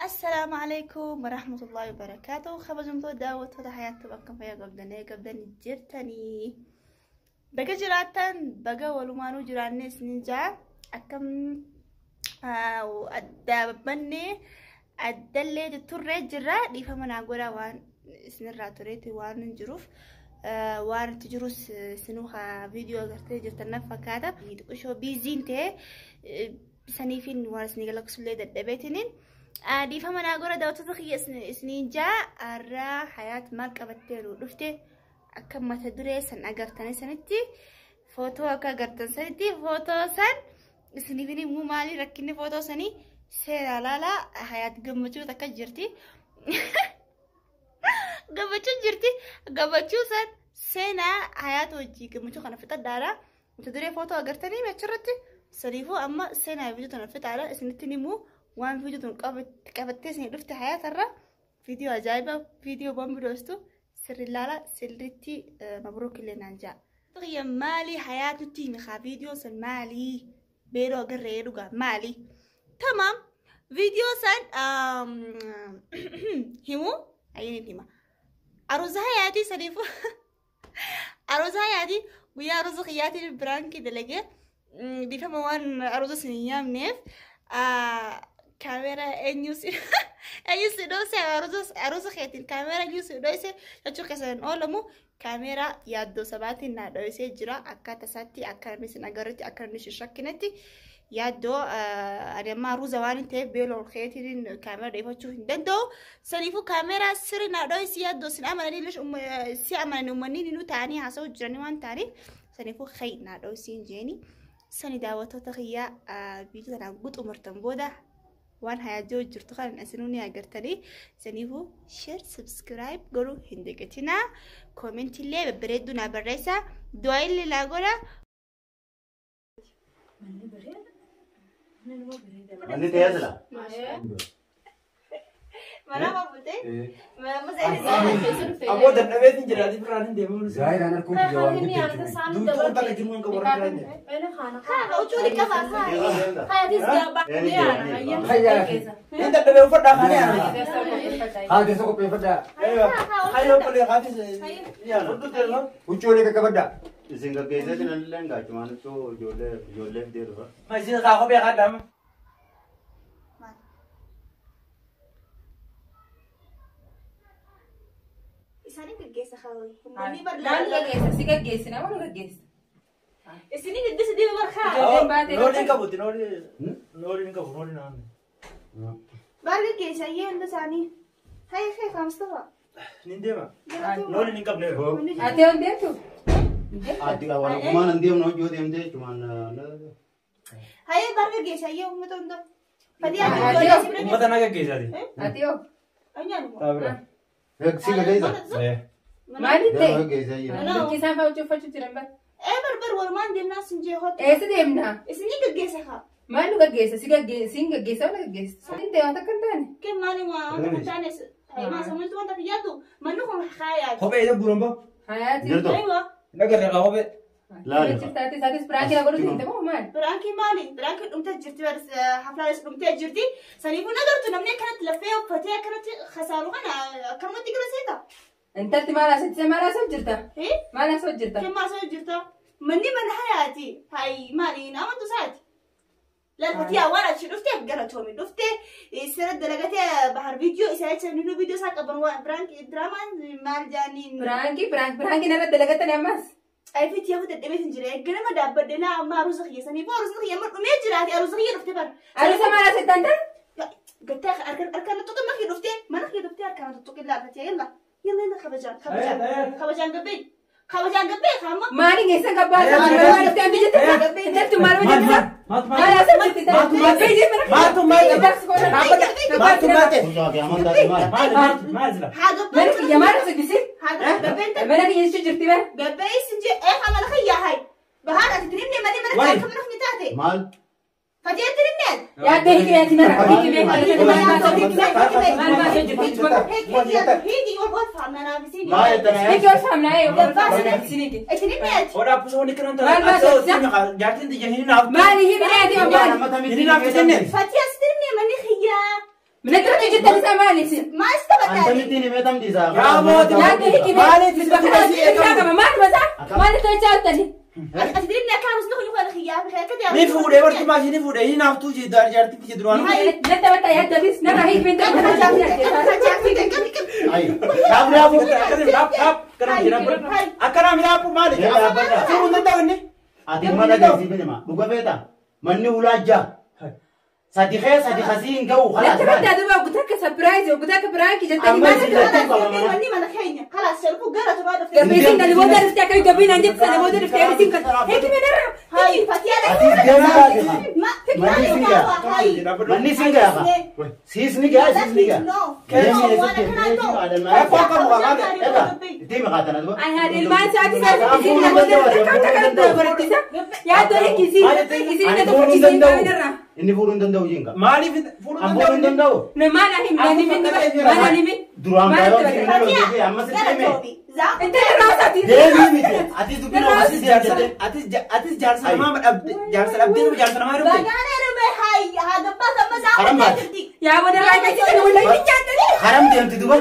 Assalaamu alaikum warahmatullahi wabarakatuh. Kabajamtoota daawwattoota hayaatti bakka fayyaa qabdanii qabdanii jirtanii. Baga jiraattan, baga walumaanuu jiraanne isinin jaa. Akkam adda babbannee addallee turree jirra. Dhiifama naa godhaa, waan isinirraa tureeti waan hin jiruuf. Waan itti jirus isinuu haa viidiyoo agartee jirtan na fakkaata. Xiqqishoo biiziin ta'e saniifin waan isinii galaksullee dadhabeetiniin. Dhiifama naa godha daawwattoota kiyya isiniin jaa. Har'a hayaat maal qabattee nu dhufte? Akka mata duree san agartanii sanitti, footoo akka agartan sanitti, footoo san isiniif himuu. Maali rakkinni footoo sanii? Seera laalaa, hayaat gammachuu takka jirti. Gammachuu jirti. Gammachuu san seenaa hayaat hojii gammachuu kana fixadhaadha. Mata duree footoo agartanii achirratti saniifuu amma seenaa viidiyoo tana fixaadha isinitti himuu. Waan viidiyoo tun qabattee isin dhufte hayaatarra viidiyoo ajaa'ibaa, viidiyoo bombidoostu sirri laala, sirriitti mabruuk illee naan jaa. Xiyya maali hayaat nutti himi haa, viidiyoo san maali? Beeloo agarree dhugaa maali? Tamaam, viidiyoo san himu ayyeen hima. Aruuza hayaatii saniifuu aruuza hayaatii guyyaa aruuza kiyyaatiin biraankii dalagee, dhiifama waan aruuza isin hin yaamneef, kaameraa eenyu si dhoose, aruuza keetiin kaameraa eenyu si dhoose jechuu keessan oolamu. Kaameraa yaaddoo sabaatiin naa dhoosee jira. Akka tasaatti, akka namni isin agarretti, akka namni isin shakkinetti, yaaddoo ani amma aruuza waan ta'eef beeloo keetiin kaameraa dhoofachuu hin danda'u. Saniifuu kaameraa sirri naa dhoosii yaaddoo isin amananii si amananii uummanni nu ta'anii haasa'u jiranii waan ta'aniif saniifuu kay naa dhoosiin jeeni. Sani daawwattoota kiyyaa, viidiyoo tanaan guxumurtan booda waan hayaajoo jirtu kan isinuu ni agartanii. Saniifuu share, subscribe godhuu hin dagatinaa. Koomentii illee babbareedduu naa barreessaa. Du'aa illee naa godha. Manni bareeda. Manni nama bareeda. Manni ta'ee jira. Mana bultee? Aboo dadhabeetiin jiraati biraan hin deemu. Zaayiraan harkuun kiyya waan guddachuu. Duutuu takka jiru waan qabu warra biraan deemu. Haa, ucuu qaba. Inni dadhabee uffadhaa kan yaana. Haala keessa qopheeffadhaa. Hayyoo qolee haatis. Huccuu walii qaqqabadhaa. Isin gaggeessee sinallee gaachumaan huccuu ijoollee ijoollee fidee dhufa. Ma isin kaa kophee kaadhaama. Isaanii gaggeessa haa. Uummanni Maal gaggeessa? Si gaggeessina moo nu gaggeessa? Isinii gaggeessa deema barkaa. Noolii hin qabutti, noolii noolii hin qabu, noolii naanne. Baar gaggeessa iyyee hunda isaanii. Hayya kee kaa Mustafa. Ni deema. Noolii hin qabne. Ati yoon deemtu? Addi waan gumaan hin deemnu hojii deemtee jechumaan. Hayya baar gaggeessa iyyee uummata hunda. Fadii Uummata na gaggeessaati. Ati yoo? Taabira. Si gaggeessa. Maaliif ta'e? Gaggeessa iyyuu. Isaan fa'aa huccuu uffachuu jiran bara. Ee, barbar walumaan deemnaa sin jee hotu. Eessa deemna? Isinii gaggeessa haa. Maal nu gaggeessa? Si gaggeessa? Siin gaggeessa moo na gaggeessa? Siin ta'e waan takka hin taane. Kee maali waan wanta taane maa sammuutu wanta fiyyaatu manni kun haayaati. Kophee isa guuran boo. Hayaati. Jirtu. Aywa. Nagarra kaa kophee. Laali. Taatis taatis biraankii na godhutu hin ta'u maal? Biraankii maali? Biraankii dhumtee jirti, haflaanis dhumtee jirti. Saniifuu nagartu namni akkanatti laffee uffatee akkanatti khasaaru kana akkanumatti gara seeta. Intalti maal haasofte? Maal haasoo jirta? Maal haasoo jirta? Kee maal haasoo jirta? Manni mana hayaati. Hayi maali naamatu isaati. Lalfatii waan achi dhuftee galatoomi dhuftee sirra dalagatee bahar viidiyoo isaa jecha nu viidiyoo isaa qaban waan biraankii diraamaan maal jaaniin. Biraankii biraankii narra dalagatani ammas. Ayfitti yaa'u dadhabee hin jira. Ganama dhaabbadhe laa amma aruusa kiyya saniifuu aruusa kiyya amma dhumee jiraati, aruusa kiyya dhuftee bara. Aruusa maal haasofte anta? Gattee harkaan tuttuqin mana kiyya dhuftee, mana kiyya dhuftee harkaan tuttuqin laalfatee. Yalla yalla yalla, kabajaan kabajaan kabajaan gabbee kabajaan gabbee kaama. Maali geessan gabbaasa? Maal dhuftee andi jette? Intalti maal hojjetta? Maal haasoo jirti? Gabbee jee mana. Maatu maal? Maatu maate. Kuusaa fi amantaati maal? Maali maali maali sila? Haa gabbee. Mana kiyya maal haasofte si? Haa gabbee. Mana kiyya jechuu jirti bara. Gabbee isin jee ee haa mana kiyya hayi. Bahaan ati tirimne malee mana kiyya akka mana kiyya taate. Maal? Fatee tirimne. Yaaddee hiikee yaati mana. Hiikee beekaa maal haasoo jirti? Maal haasoo jirti? Hiiki wal faamna naafisiin. Maal jettana? Hiikee wal faamnaa yoo wal faamnaa siniiki. Isinimne ati. Odaa pusa kanan ta'a. Maal baasoo? Jaartiin xiyya hin naaftu. Maali hiikee yaati maal? Hin naaftu jenne. Fatee as tirimne manni kiyya. Minatti jettan isaa maali isin? Maal taphataa? Antamittiin himeetam dhiisaa. Yaa mootii. Yaadda hiikime. Maaliif itti Eegama maal masaa? Maal tolchaa jirtani? Ati dirinni akka hamusni kun kan xiyyaa fi akka Ni fuudhee barti maasii ni fuudhee ni naaftuu jaartitti jedhu waan. Natti taphataa yaadda narraa hiikime taphataa. Ayi. Dhaab dhaabu dhaab dhaab akkana midhaapu maali? Fuudhuu hin danda'u inni. Ati mana geessiif hima. Dhuga beektaa? Manni ulaa ja'a. Sadi kee sadi kasii hin ga'u. Natti taphataa duuba guutuu akka sapiraayizi guutuu akka piraanki jettanii Amma maal isin taphataa? lachuu qaba mana. Manni mana keenya. Kalaas sharfu gara tumaa dhuftee. Gabbiisin dhalli booda dhuftee akka gabbiin aan jettu sana booda dhuftee isin kan hiikime narraa. Hayi Fatiyaa Atis deemuu baate. Ma Manni sin ga'a. Manni sin ga'a. Siis ni ga'a siis ni ga'a. Deemee eessatti Rakkoo qabu qabaate. Egaa itti hima kaatana duba. Ani haadha ilmaan isaati isin namoota akka akka godhattisa. Yaadda hiikisi isin Ani na fuudhuu hin tokkochisiin danda'u. qabi narraa. Inni fuudhuu hin danda'u jinka. Maaliif fuudhuu An fuudhuu hin danda'u. Maal himin himin maal himin. Duraan Maal baay'ee taphataa? hojii hojii amma sitti hime. Intala raasaati. Deemii miti. Atis dubbii nama asis deemte. Atis jaarsa namaa dhabde jaarsa dhabdee jaarsa namaa dhabde. Haram baate. Yaa booda irraa eegachiisan wallahi hin nyaatani. Haram deemti duba.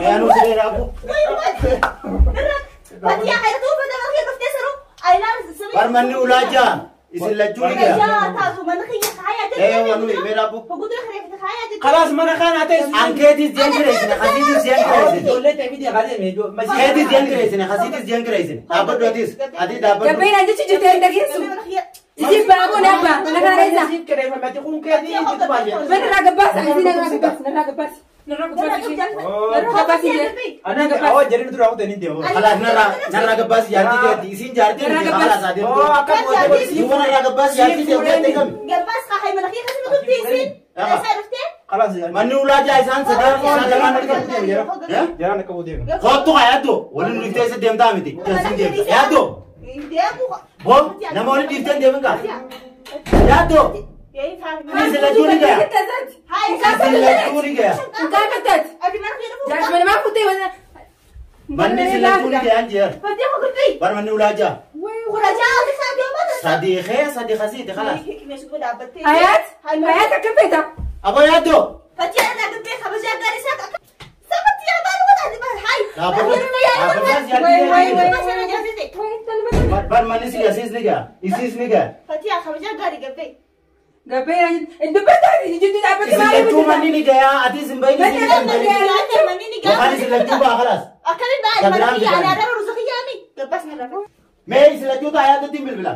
Yaanuu siree raafu. Bar manni ulaa ja'a. Isin lachuu ni ga'a. Ee wannu himee raafu. Kalaas mana kana ta'e. Ankeetis jeen kireessine kasiitis jeen kireessine. Ijoollee ta'e miti kaasee meejoo. Keetis jeen kireessine kasiitis jeen kireessine. Dhaabbadhu atis. Ati dhaabbadhu. Gabbeen aan jechi jirtu hin dhageessu. Isin baaboo nabbaa mana kana keessa. Siif kireeffamte kun keetii itti baay'ee. Mana irraa gabbaasa isin narraa gabbaasa narraa gabbaasa narraa gabbaasa narraa gabbaasa Ani awwa jedhanii dura hawwatanii ni deemu. Kalaas narraa narraa gabbaasi jaartii keetti. Isin jaartii miti kalaas adeemtu. Oo akka booddee Duuba narraa gabbaasi jaartii keetti kami. Kalaas Manni ulaa ja'a isaan sadan isaan lamaan ni qabu. jaraan akka booddee. Kottu haa yaaddu. Waliin dhiiftee isa deemtaa miti. Isin deemta. Yaaddu. Boo namoonni dhiifteen deemin kaa. Yaaddu. Isin lachuu ni ga'a. Isin lachuu ni ga'a. Jaarsi mana fuutee mana. Manni isin lachuu ni ga'a jeer. Bar manni ulaa ja'a. Sadii kee sadii kasiiti kalaas. Hayaat hayaat akkam feeta. Aboo yaaddu. Bar manni si ga'a siis ni ga'a. Isiis ni ga'a. Gabbeen dubbataa jirti dhaabbate Isin maaliif lachuu manni ni ga'a. Atis hin bahin isin hin bahin. Yookaan isin lachuu ba'a kalaas. Mee isin lachuu ta'a yaaddutti hin bilbila.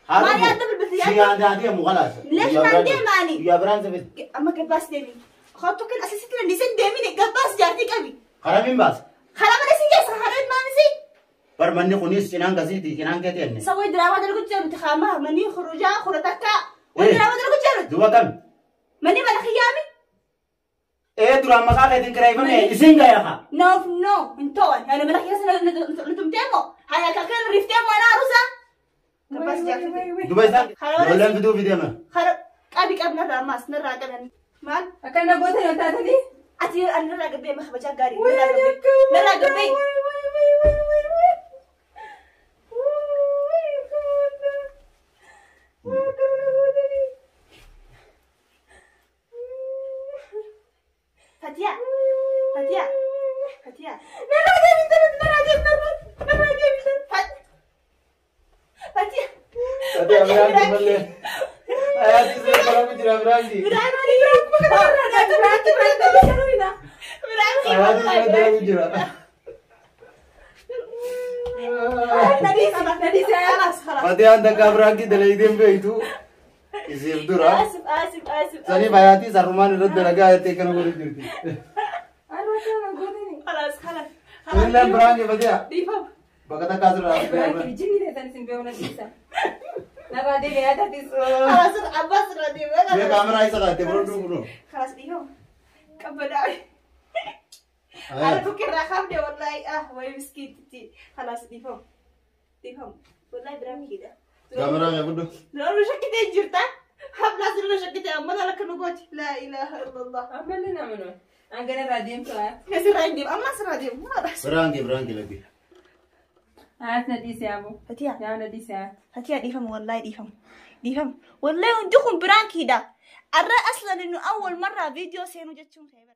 Maal yaaddu bilbilti yaaddu? Si yaaddu deemu kalaas. Leesh naan deemaani? Guyyaa biraan si fiti. Amma gabbaas deemi. Kottu kan asisitti nan isin deemine gabbaas jaartii qabi. Karamiin baasa. Karaa mana isin geessa karaan maamisi. Bar manni kunis cinaan gasiiti cinaan keeti enne. Sawai diraamaa dalgu jedhuti kaama manni khurujaa khuratakka. Wai diraamaa dalgu jedhuti. Duuba kami. Manni mana xiyyaami. Ee duraan maqaa keetiin kireeffame isin gaya haa. No no hin ta'an. Ani mana xiyyaa sana nutumteemo. Haya kakkan rifteemo ana arusa. Gabbaas jaartii. Duuba isaan ijoolleen fiduu fideema. Kara qabi qabi narraa ammaas narraa qaban. Maal? Akka nagoota yoo taatanii. Ati ani narraa gabbee ma kabajaa gaarii. Narraa gabbee. Fatiyaa. Fatiyaa. Fatiyaa. Narraa deemi narraa deemi narraa deemi. Fatiyaa. Ati abiraanti malee. Ayaati siree kalamu jira abiraanti. Ayaati siree kalamu jira. Fatiyaan takka abiraanti dalaydeen beektu. Isiif dura. آسف آسف آسف. Saniif ayaatii sarrumaan irratti dalagaa jettee kana godhu jirti. خلاص خلاص. Sunillee biraanti Fatiyaa. ديفهم. Bakka takka asirraa خلاص عباس ردي. Mee kaameraa isa kaa'attee fudhadhu kunoo. خلاص ديفهم. قبل أنا فكر خافني والله وي مسكين تتي خلاص ديفهم ديفهم والله برام كده. Kaameraa mee fudhu. لو شكيت جرتا حبلا لو شكيت أما لك نقول لا إله إلا الله. يصير عندي أما صار عندي ما راح. Biraanki biraanki lakki. فتيا فتيا ديفهم والله ديفهم. Dhiifama. Wallahi hundi kun prankiidha. Arra aslan innu awwal marraa viidiyoo seenuu jechuun kee bara.